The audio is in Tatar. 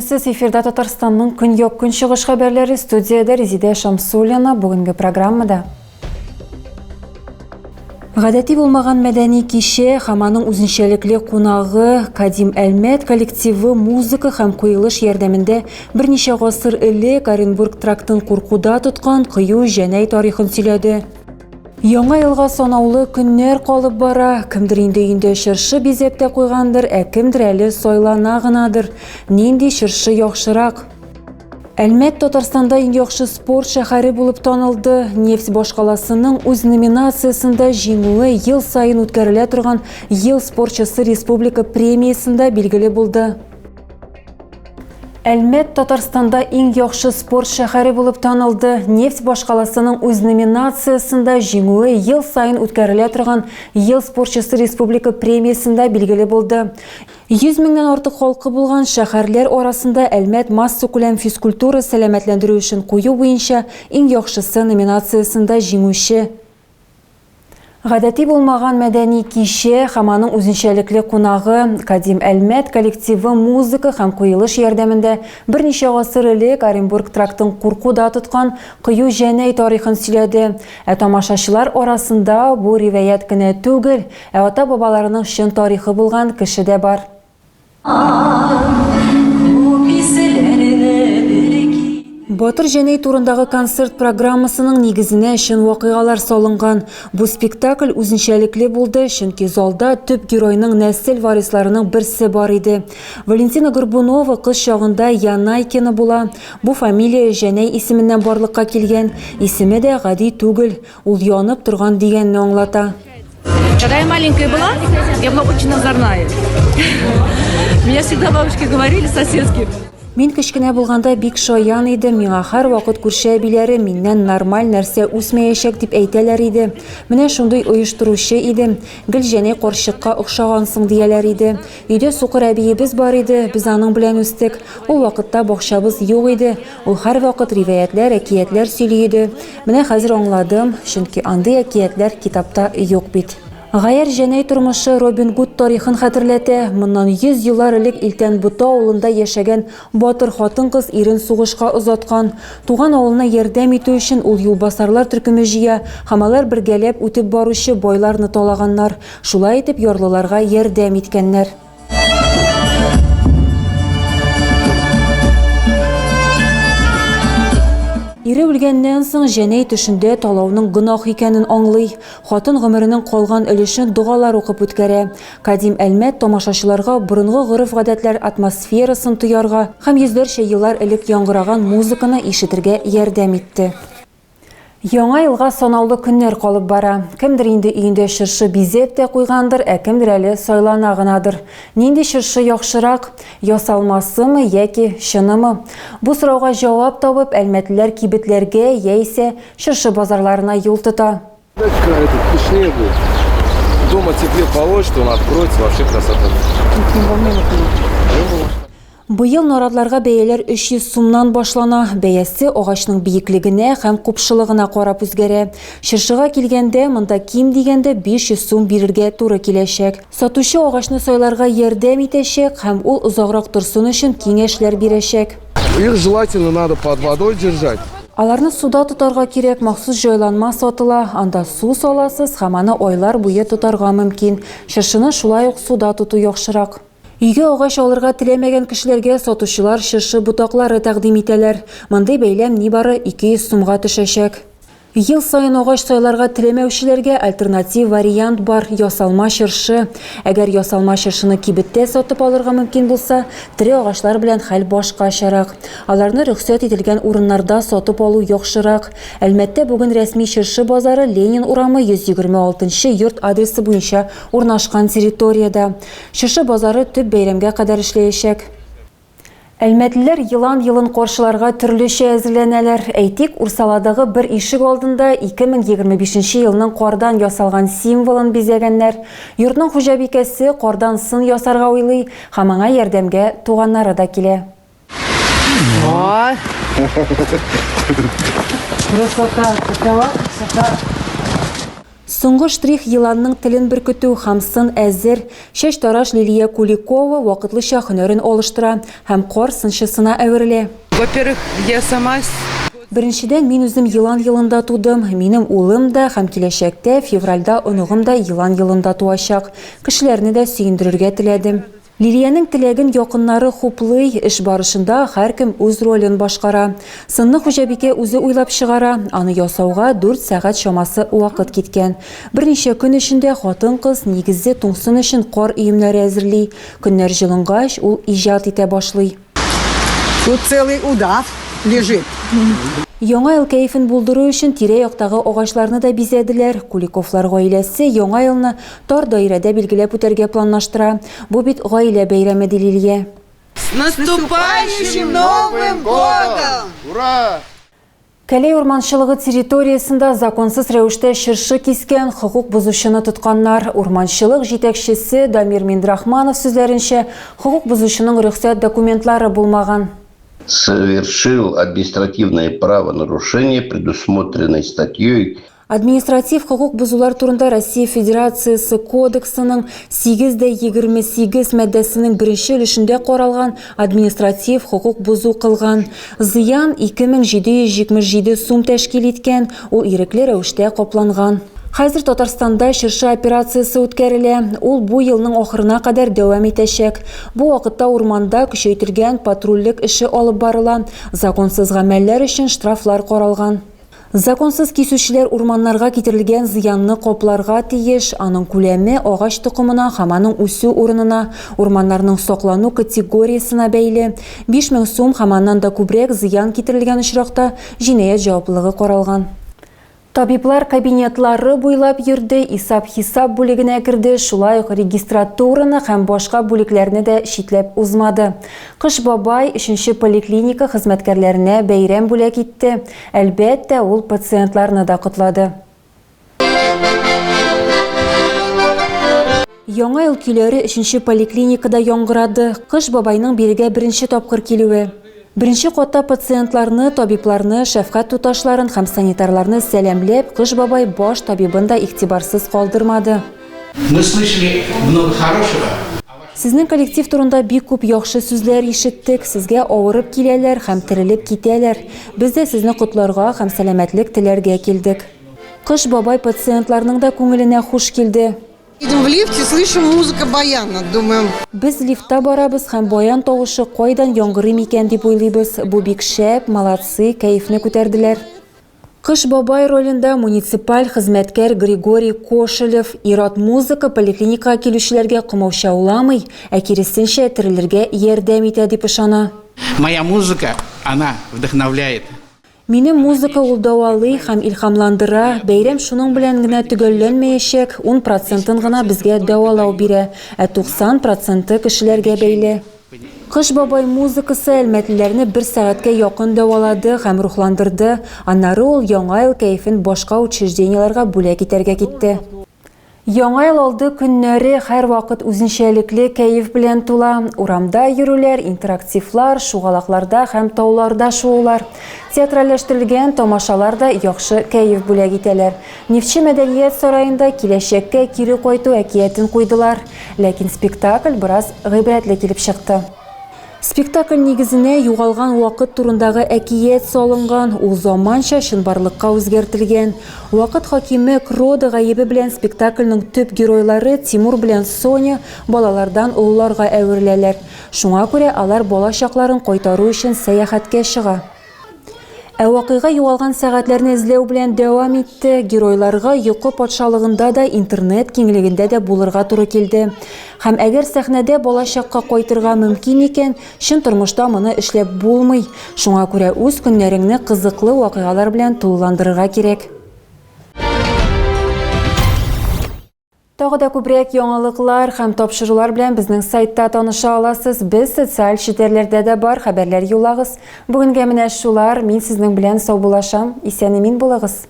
Исәнмесез, эфирда Татарстанның көньяк-көнчыгыш хәбәрләре, студиядә Резидә Шамсуллина. Бүгенге программада Гадәти булмаган мәдәни кичә һәм аның үзенчәлекле кунагы Кадим Әлмәт коллективы музыка һәм куелыш ярдәмендә берничә гасыр элек Оренбург трактын куркуда тоткан кыю Җәнәй тарихын сөйләде. Яңа елга санаулы көннәр калып бара. Кемдер инде өендә чыршы бизәп тә куйгандыр, ә кемдер әле сайлана гынадыр. Нинди чыршы яхшырак? Әлмәт Татарстанда иң яхшы спорт шәһәре булып танылды. Нефть башкаласының үз номинациясендә җиңүе ел саен үткәрелә торган Ел спортчысы республика премиясендә билгеле булды. Әлмәт Татарстанда иң яхшы спорт шәһәре булып танылды. Нефть башкаласының үз номинациясендә җиңүе ел саен үткәрелә торган Ел спортчысы республика премиясендә билгеле булды. 100 меңнән артык халкы булган шәһәрләр арасында Әлмәт массакүләм физкультура сәламәтләндерү эшен кую буенча иң яхшысы номинациясендә җиңүче. Гадәти булмаган мәдәни кичә һәм аның үзенчәлекле кунагы Кадим Әлмәт коллективы музыка һәм куелыш ярдәмендә берничә гасыр элек Оренбург трактын куркуда тоткан Кыю Җәнәй тарихын сөйләде. Ә тамашачылар арасында бу риваять кенә түгел, ә ата-бабаларының чын тарихы булган кеше дә бар. Батыр Җәнәй турындагы концерт программасының нигезенә чын вакыйгалар салынган. Бу спектакль үзенчәлекле булды, чөнки залда төп геройның нәсел варисларының берсе бар иде. Валентина Горбунова кыз чагында Янайкина була. Бу фамилия Җәнәй исеменнән барлыкка килгән. Исеме дә гади түгел, ул янып торган дигәнне аңлата. Когда я маленькая была, я была очень озорная. Меня всегда бабушки говорили, соседки. Мин кечкенә булганда бик шаян идем, миңа һәрвакыт күрше әбиләре миннән нормаль нәрсә үсмәячәк дип әйтәләр иде. Менә шундый оештыручы идем. Гел Җәнәй карчыкка охшагансың дияләр иде. Өйдә сукыр әбиебез бар иде, без аның белән үстек. Ул вакытта бакчабыз юк иде. Ул һәрвакыт риваятьләр, әкиятләр сөйли иде. Менә хәзер аңладым, чөнки андый әкиятләр китапта юк бит. Гаярь Җәнәй тормышы Робин Гуд тарихын хәтерләтә. Моннан 100 еллар элек Илтән Бота авылында яшәгән батыр хатын-кыз ирен сугышка озаткан. Туган авылына ярдәм итү өчен ул юлбасарлар төркеме җыя һәм алар бергәләп үтеп баручы байларны талаганнар. Шулай итеп ярлыларга ярдәм иткәннәр. Ире үлгәннән соң Җәнәй төшендә талауның гөнаһ икәнен аңлый. Хатын гомеренең калган өлешен догалар укып үткәрә. Кадим Әлмәт тамашачыларга борынгы гореф-гадәтләр атмосферасын тоярга һәм йөзләрчә еллар элек яңгыраган музыканы ишетергә ярдәм итте. Яңа елга санаулы көннәр калып бара. Кемдер инде өендә чыршы бизәп тә куйгандыр, ә кемдер әле сайлана гынадыр. Нинди чыршы яхшырак? Ясалмасымы яки чынымы? Бу сорауга җавап табып, әлмәтлеләр кибетләргә яисә чыршы базарларына юл тота. Этот, будет. Дома теплее положит, он откроется, вообще красота. Быел наратларга бәяләр 300 сумнан башлана. Бәясе агачның биеклегенә һәм купшылыгына карап үзгәрә. Чыршыга килгәндә, монда ким дигәндә 500 сум бирергә туры киләчәк. Сатучы агачны сайларга ярдәм итәчәк һәм ул озаграк торсын өчен киңәшләр бирәчәк. Их желательно надо под водой держать. Аларны суда тотарга кирәк, махсус җайланма сатыла, анда су саласыз һәм аны айлар буе тотарга мөмкин. Чыршыны шулай ук суда тоту яхшырак. Өйгә агач алырга теләмәгән кешеләргә сатучылар чыршы ботаклары тәкъдим итәләр. Мондый бәйләм нибары 200 сумга төшәчәк. Ел саен агач сайларга теләмәүчеләргә альтернатив вариант бар, ясалма чыршы. Әгәр ясалма чыршыны кибеттә сатып алырга мөмкин булса, тере агачлар белән хәл башкачарак. Аларны рөхсәт ителгән урыннарда сатып алу яхшырак. Әлмәттә бүген рәсми чыршы базары Ленин урамы 126 нчы йорт адресы буенча урнашкан территориядә. Чыршы базары төп бәйрәмгә кадәр эшләячәк. Әлмәтлеләр Елан елын каршыларга төрлечә әзерләнәләр. Әйтик, Урсаладагы бер ишек алдында 2025 нче елның кардан ясалган символын бизәгәннәр. Йортның хуҗабикәсе кардан сын ясарга уйлый һәм аңа ярдәмгә туганнары да килә. Красота, такова красота. Соңгы штрих, еланның телен беркетү һәм сын әзер. Чәчтараш Лилия Куликова вакытлыча һөнәрен алыштыра һәм кар сынчысына әверелә. Во-первых, я сама с. Беренчедән, мин үзем елан елында тудым. Минем улым да һәм киләчәктә, февральдә оныгым да елан елында туачак. Кешеләрне дә сөендерергә теләдем. Лилиянең теләген якыннары хуплый, эш барышында һәркем үз ролен башкара. Сынны хуҗабикә үзе уйлап чыгара, аны ясауга дүрт сәгать чамасы вакыт киткән. Берничә көн эчендә хатын-кыз нигезе туңсын өчен кар өемнәре әзерли. Көннәр җылынгач, ул иҗат итә башлый. Тут целый удав лежит. Яңа ел кәефен булдыру өчен тирә-яктагы агачларны да бизәделәр. Куликовлар гаиләсе Яңа елны Тар даирәдә билгеләп үтәргә планлаштыра. Бу бит гаилә бәйрәме, ди Лилия. С наступающим Новым годом! Ура! Кәләй урманчылыгы территориясендә законсыз рәвештә чыршы кискән хокук бозучыны тотканнар. Урманчылык җитәкчесе Дамир Миндрахманов сүзләренчә, хокук бозучының рөхсәт документлары булмаган. Совершил административное правонарушение, предусмотренное статьей Административ хокук бозулар турында Россия Федерациясе Кодексының 8 дә 28 маддәсенең беренче өлешендә каралган административ хокук бозу кылган. Зыян 2777 сум тәшкил иткән, ул ирекле рәвештә капланган. Хәзер Татарстанда чыршы операциясе үткәрелә. Ул бу елның ахырына кадәр дәвам итәчәк. Бу вакытта урманда көчәйтелгән патрульлек эше алып барыла. Законсыз гамәлләр өчен штрафлар каралган. Законсыз кисүчеләр урманнарга китерелгән зыянны капларга тиеш. Аның күләме агач токымына һәм аның үсү урынына, урманнарның саклану категориясенә бәйле. 5000 сум һәм аннан да күбрәк зыян китерелгән очракта җинаять җаваплылыгы каралган. Табиблар кабинетлары буйлап йөрде, исап-хисап бүлегенә керде, шулай ук регистратураны һәм башка бүлекләрне дә читләп узмады. Кыш бабай өченче поликлиника хезмәткәрләренә бәйрәм бүләк итте. Әлбәттә, ул пациентларны да котлады. Яңа ел көйләре өченче поликлиникада яңгырады. Кыш бабайның бирегә беренче тапкыр килүе. Беренче катта пациентларны, табибларны, шәфкать туташларын һәм санитарларны сәламләп, Кыш бабай баш табибын да игътибарсыз калдырмады. Мы слышали много хорошего. Сезнең коллектив турында бик күп яхшы сүзләр ишеттек. Сезгә авырып киләләр һәм терелеп китәләр. Без дә сезне котларга һәм сәламәтлек теләргә килдек. Кыш бабай пациентларның да күңеленә хуш килде. Едем в лифте, слышим музыка баяна, думаем. Без лифтта барабыз һәм баян тавышы кайдан яңгырый микән дип уйлыйбыз. Бу бик шәп, молодцы, кәефне күтәрделәр. Кыш бабай ролендә муниципаль хезмәткәр Григорий Кошелев. Ир-ат музыка поликлиникага килүчеләргә комаучауламый, ә киресенчә терелергә ярдәм итә дип ышана. Моя музыка, она вдохновляет. Минем музыка ул дәвалый һәм илһамландыра. Бәйрәм шуның белән генә төгәлләнмәячәк, ун процентын гына безгә дәвалау бирә, ә 90 проценты кешеләргә бәйле. Кыш бабай музыкасы әлмәтлеләрне бер сәгатькә якын дәвалады һәм рухландырды. Аннары ул Яңа ел кәефен башка учреждениеләргә бүләк итәргә китте. Яңа ел алды көннәре һәрвакыт үзенчәлекле кәеф белән тула. Урамда йөрүләр, интерактивлар, шугалакларда һәм тауларда шуулар. Театральләштерелгән тамашалар да яхшы кәеф бүләк итәләр. Нефтьче мәдәният сараенда киләчәккә кире кайту әкиятен куйдылар. Ләкин спектакль бераз гыйбрәтле килеп чыкты. Спектакль нигезенә югалган вакыт турындагы әкият салынган, ул заманча чынбарлыкка үзгәртелгән. Вакыт хакиме Кродо гаебе белән спектакльнең төп геройлары Тимур белән Соня балалардан олыларга әвереләләр. Шуңа күрә алар бала чакларын кайтару өчен сәяхәткә чыга. Ә вакыйга югалган сәгатьләрне эзләү белән дәвам итте. Геройларга йокы патшалыгында да, интернет киңлегендә дә булырга туры килде. Һәм әгәр сәхнәдә балачакка кайтырга мөмкин икән, чын тормышта моны эшләп булмый. Шуңа күрә үз көннәреңне кызыклы вакыйгалар белән тулыландырырга кирәк. Тагы да күбрәк яңалыклар һәм тапшырулар белән безнең сайтта таныша аласыз. Без социаль челтәрләрдә дә бар, хәбәрләр юллагыз. Бүгенгә менә шулар. Мин сезнең белән саубуллашам. Исән-имин булыгыз.